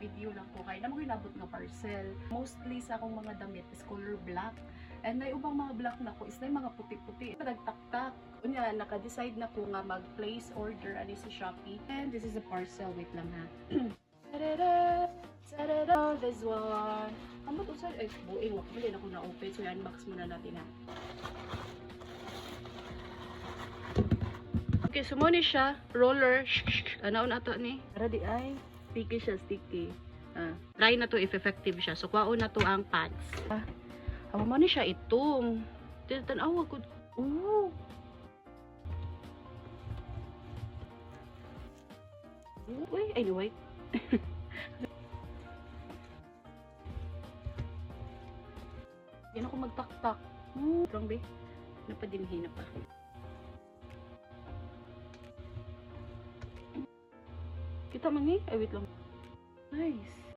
Mag-video lang ko kay naa mo'y nabot nga parcel. Mostly sa akong mga damit is color black. And nay ubang mga black na ko is nay mga puti-puti. Nagtaktak. Unya, naka-decide na ko nga mag-place order ani sa Shopee. And this is a parcel. Wait lang ha. Tarara! Tarara! This one. Amot usay ay buing wa pa na ko na-open. So i-unbox muna natin ha. Okay, so mo ni siya, roller. Shh, shh, shh. Ano na to ni? Ready ay. Sticky siya, sticky. Ah, try na to if effective siya. So kwaon na to ang pads. Ah, amo mo ni siya itom. Tanawa ko. Oh. Uy, anyway. Yan ako magtaktak. Lang be. Napadinhi na pa. Kita man ni? Ay, wait lang. Nice.